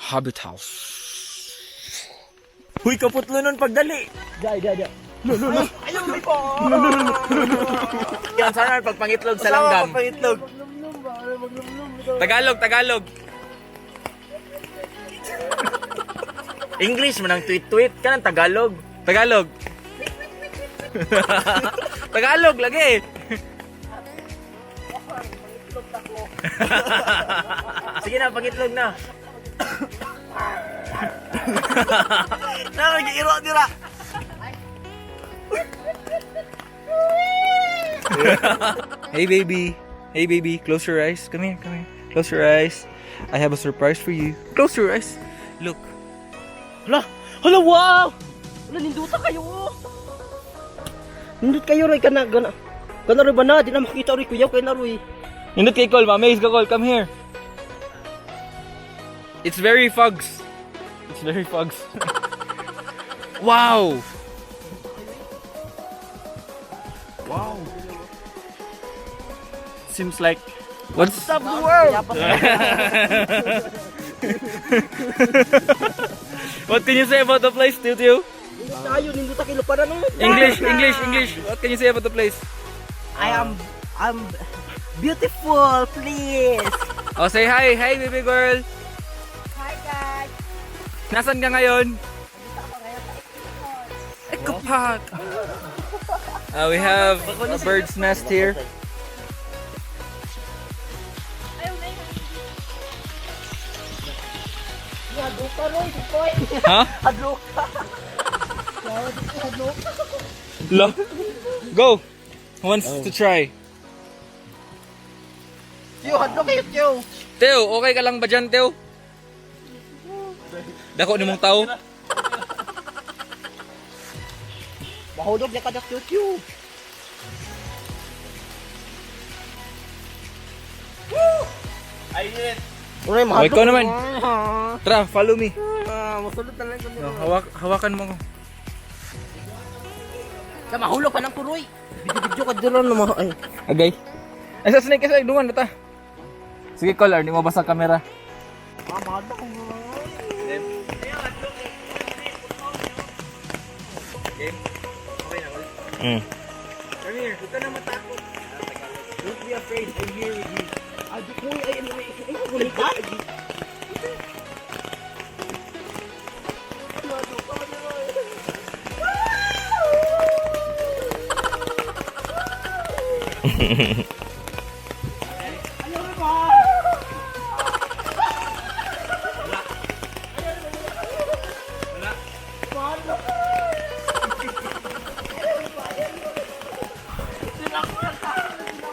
Hobbit house. Huy, kaputlo nun pagdali. Dai, dai, dai. Ayaw po. Yan sana pagpangitlog sa langgam. Pangitlog. Tagalog, Tagalog. English man ang tweet-tweet kanang Tagalog. Tagalog. Tagalog lagi. Sige na, pangitlog na. Na, nag-iiro dira. Hey baby. Hey baby, close your eyes. Come here, come here. Close your eyes. I have a surprise for you. Close your eyes. Look. Hala, hala, wow! Hala, ninduta kayo. Oh. Nindut kayo roy kana gana. Kana roy ba na di na makita roy kuyaw kay na roy. Nindot kay Col, ma-amaze ka Col. Come here. It's very fogs. It's very fogs. Wow! Wow. Seems like What's Stop the world. What can you say about the place, Tio Tio? Nindut tayo, ninduta kay luparan no. English, English, English. What can you say about the place? I'm beautiful, please. Oh, say hi. Hi, baby girl. Hi guys! Nasaan ka ngayon? Dito ako ngayon sa Ecuador. Eco Park. We have a bird's nest here. Ayaw na yun. Hadloka roy, dikoy. Huh? Hadloka. Lo. Go. Who wants to try? Yo, hadlok kayo, Tio. Teo, okay ka lang ba dyan, Teo? Dako ni mong tao. Mahulog na ka na, Tio, Tio. I did it. Uray, Oh, ikaw naman. Tara, follow me. Ah, masulod na lang kami. No, hawakan mo ko. Sa mahulog ka ng kuroy. Video-video ka dito na mga ay. Agay. Ay, sa snake kasi dungan ta. Sige, caller, di mo basa kamera. Ah, mahulog ko. Come here, huwag ka na matakot. Don't be afraid, I'm here with you. Ay, kuy, ay, ay, ay, ay, ay, ay,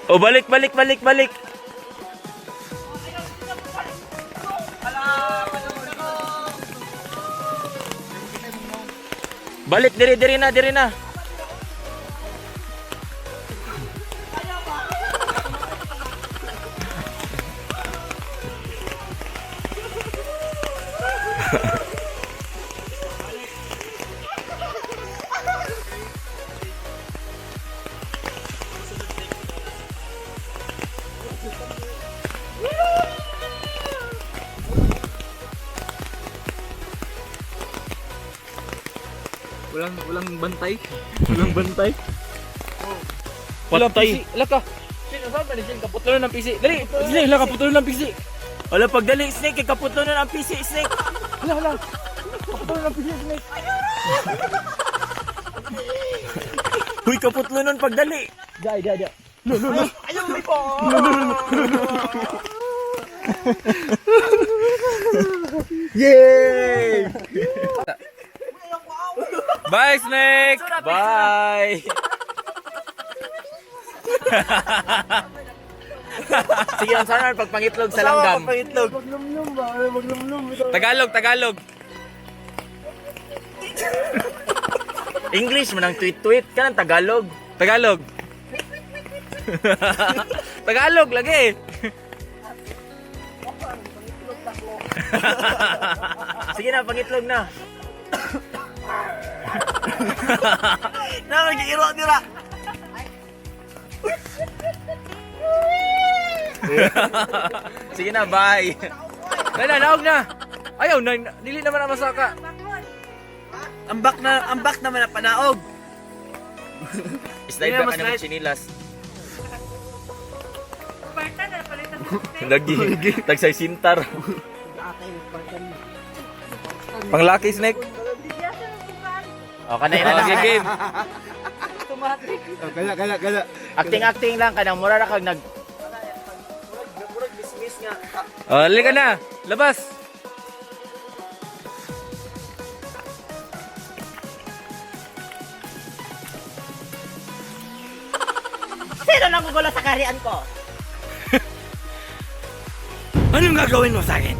Oh, balik, balik, balik, balik. Balik, diri, diri na, diri na. Walang bantay. Walang bantay. Patay. Wala ka. Sino saan ba ni Shin? Kaputlo ng PC. Dali. Dali, wala kaputlo ng PC. Wala pagdali, snake, kaputlo na ang PC, snake. Wala, wala. Kaputlo ng PC, snake. Huy, kaputlo nun pagdali. Dai, dai, dai. Ayaw, may po. Yay! Bye, snake! Bye! Sige, ang sana pagpangitlog sa langgam. Pangitlog. Tagalog, Tagalog. English man ang tweet-tweet kanang Tagalog. Tagalog. Tagalog lagi. Sige na, pangitlog na. Na, nag-iiro dira. Sige na, bye. Dali na, naog na. Ayaw na, dili naman na masaka. Bakod. Ambak na, ambak naman na panaog. Slide back ka naman chinilas. Parta na palitan sa Lagi. Tagsay sintar. Panglaki snake. Bigyan sa ng bukan. O, kanay na lang. Okay, game. Automatic. Oh, kaya, kaya, kaya. Acting-acting lang kanang mura ra kag nag Murag dismiss nga. Oh, halika na. Labas. Sino nang gugulo sa kaharian ko? Anong gagawin mo sa akin?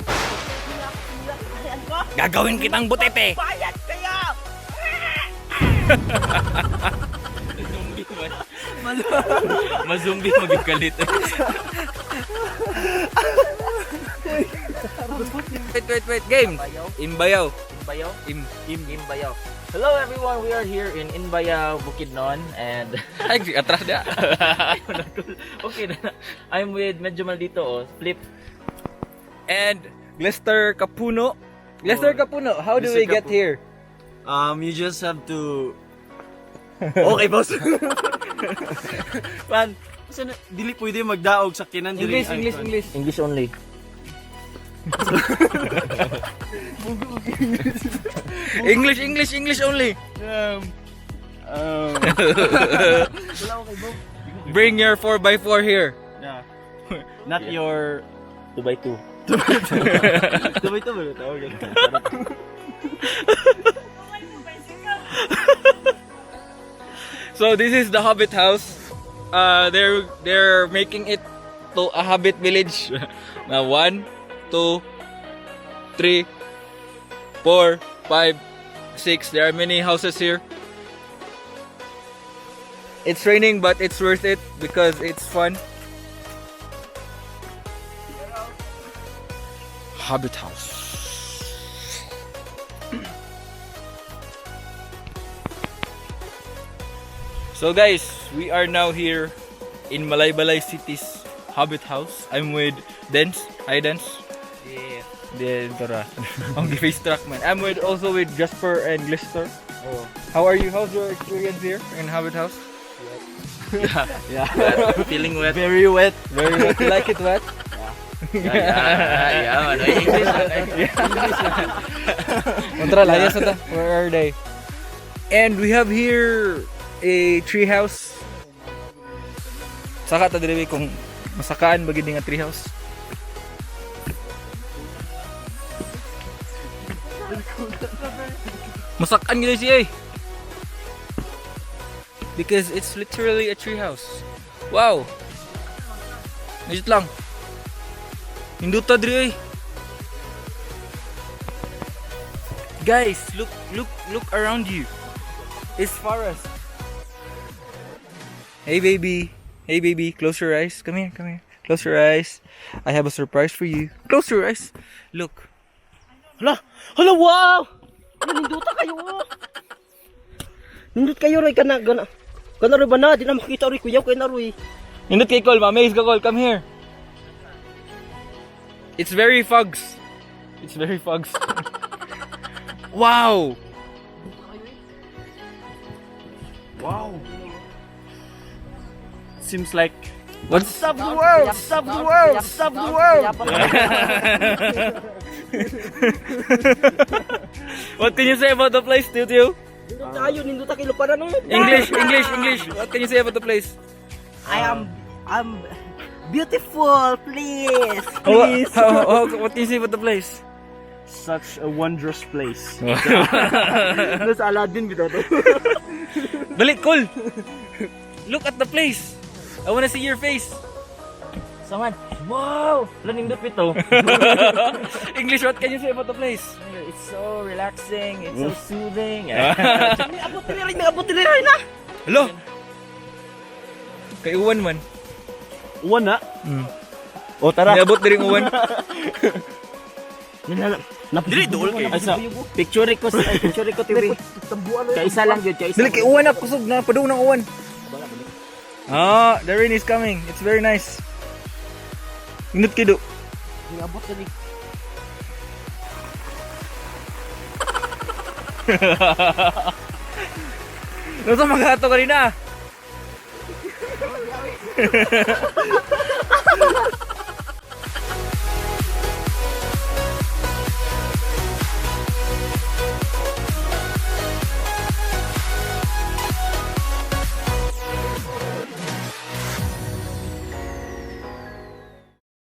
Kaharian ko? Gagawin kitang butete. Bayad kayo! Mazumbi magikalit. Wait, wait, wait. Game. Imbayaw. Imbayaw? Im. Im Imbayaw. Hello everyone, we are here in Imbayaw, Bukidnon and Ay, atras na. okay na. I'm with medyo maldito oh, Flip. And Lester Capuno. Lester Capuno, how do Mr. we get Capu- here? You just have to. Okay, boss. Pan, saan, dili pwede magdaog sa kinan dili. English, English, English. English only. English, English, English only. Bring your 4x4 here. Yeah. Not your 2x2. Tubay to ba tawag? May bicycle. So this is the Hobbit house. They're making it to a Hobbit village. Now one, two, three, four, five, six. There are many houses here. It's raining, but it's worth it because it's fun. Hobbit house. So guys, we are now here in Malaybalay City's Hobbit House. I'm with Dens. Hi, Dens. Yeah. Den Tara. Ang face track man. I'm with also with Jasper and Glister. Oh. How are you? How's your experience here in Hobbit House? Yeah. Feeling wet. Very wet. Very wet. You like it wet? Yeah. Ano, English. Kontra, layas na ta. Where are they? And we have here a tree house. Saka ta diri kung masakaan ba gid nga tree house. Masakaan gid siya eh. Because it's literally a tree house. Wow. Legit lang. Hinduta diri eh. Guys, look, look, look around you. It's forest. Hey, baby. Hey, baby. Close your eyes. Come here, come here. Close your eyes. I have a surprise for you. Close your eyes. Look. Hala! Hala, wow! Hala, ninduta kayo! Oh. Nindot kayo, Roy, kana, gana. Kana, Roy, ba na? Di na makita, Roy, kuya, kay na, Roy. Nindot kay Cole, mamaze ka, Cole. Come here. It's very fogs. It's very fogs. Wow. Wow. Seems like What's stop the world! Stop the world! Stop the world! What can you say about the place, Tutu? Nindot tayo, nindot kayo, luparan, no? English, English, English. What can you say about the place? I'm beautiful, please. Please. What can you say about the place? Such a wondrous place. Nasa Aladdin, bitaw to. Balik, cool. Look at the place. I wanna see your face. Saman. Wow! Wala nindot bitaw. English, what can you say about the place? It's so relaxing, it's so soothing. May abot nila rin, may abot nila rin, na. Hello? Kay uwan man. Uwan na. O tara. Niabot diri uwan. Dili duol kay. Ay, so, picture ko sa picture ko TV. Kaisa lang yun, kaisa. Dili kay uwan na kusog na padung ng uwan. Ah, the rain is coming. It's very nice. Inot kay do. May abot nila. Ano maghato kanina?